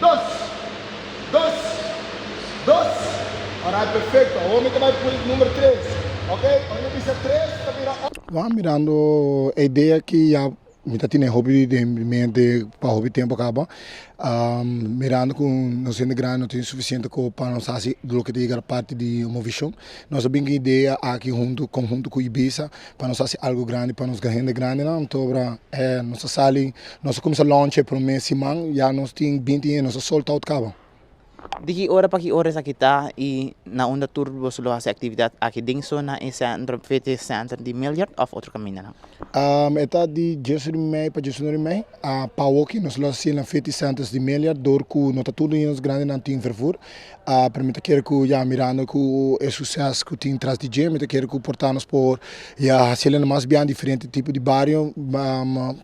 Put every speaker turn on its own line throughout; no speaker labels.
Dos. Dos. Dos. Alright, perfecto. Awor mi ta bai pui number tres. Ok, ora mi bisa tres ta bira. Wou, mirando e idea ki ya mi ta tene hopi den mi mente pa hopi tempo caba, mirando cu nos hende grandi no tin suficiente cu pa nos haci loke ta yega parti di movicion, nos a bin cu e idea aki hunto conhunto cu Ibisa pa nos haci algo grandi pa nos hende grandinan. Anto ora nos a sali, nos a cuminsa launch e prome siman, ya nos tin 20 hende, nos a sold out caba.
Di ki ora pa ki ora esaki ta y na unda tur boso lo haci actividad aki den zona e centro, fitness center di Milliard of otro camindanan?
E ta di 10:30 pa 11:30. Pa awoki nos lo haci na fitness centers di Milliard door cu no ta tur nos grandinan tin vervoer. Pero mi ta kere cu ya mirando cu e suces cu tin tras di dje, mi ta kere cu por ta nos por ya haciele mas bien diferente tipo di bario,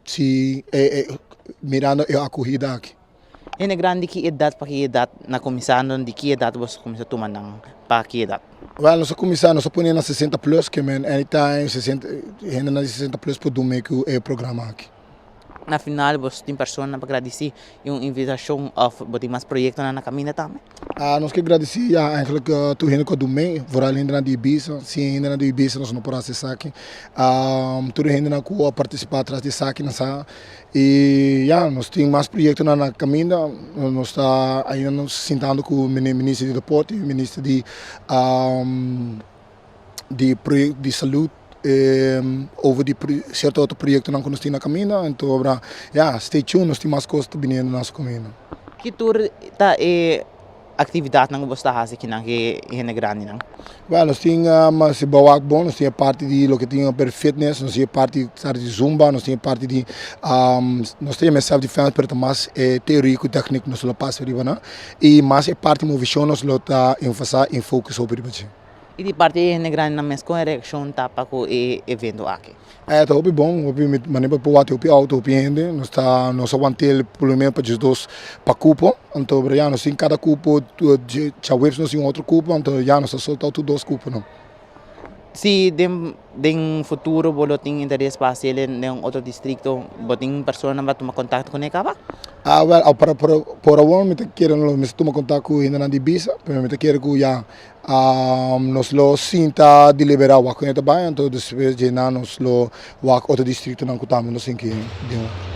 si mirando e acogida aki.
Hende grandi ki edat pa ki edat na kuminsá no di ki edat boso kuminsá tuma nan pa ki edat?
Wèl, nos a kuminsá, nos a pone na 60 plus, ke men anytime 60, hendenan di 60 plus por dun mee ku e programa aki.
Na final boso tin personanan pa gradisí i un invitashon òf bo tin mas proyektonan na kaminda tambe?
Nos ke gradisí ya eigenlijk tur hende ku a dun mee, vooral hendenan di Ibiza, sin hendenan di Ibiza nos no por hasi esaki. Tur e hendenan ku a partisipá tras di esaki nan sa. Y ya, nos tin mas proyectonan na caminda. Nos ta ainda nos sintando cu minister di deporte y minister di di di salud over di cierto otro proyectonan cu nos tin na caminda. Enton obra ya, stay tuned, nos tin mas cos ta biniendo na su caminda.
Ki tur ta e actividadnan cu bo ta haci kinan ki hende grandinan?
Bueno, nos tin, si bo wak bon, nos tin e parti di loke tin per fitness, nos tin e parti di zumba, nos tin e parti di, nos ta yama e self defense, pero ta mas e teoria cu tecnic nos lo pasa riba nan, y mas e parti movecion nos lo ta enfasa y focus hopi riba dje.
Y di parti e hende grandinan mes, con e reaccion ta pa cu e evento aki?
E ta hopi bon, hopi manera pa por wak hopi auto, hopi hende, nos ta nos a wantel por lo menos pa 12 pa cupo, anto pero ya nos tin cada cupo djaweps nos tin un otro cupo, anto ya nos a solta tur dos cuponan.
Si den den futuro bo lo tin interes pa haciel den un otro districto, bo tin personanan pa tuma contacto cune caba?
Ah wel, por awor mi ta kere lo mester tuma contacto cu hendenan di Ibisa, pero mi ta kere cu ya Nos lo sinta deliberá wak ku e ta bai, anto despues dje nan nos lo wak otro distritonan ku tambe nos tin ke den.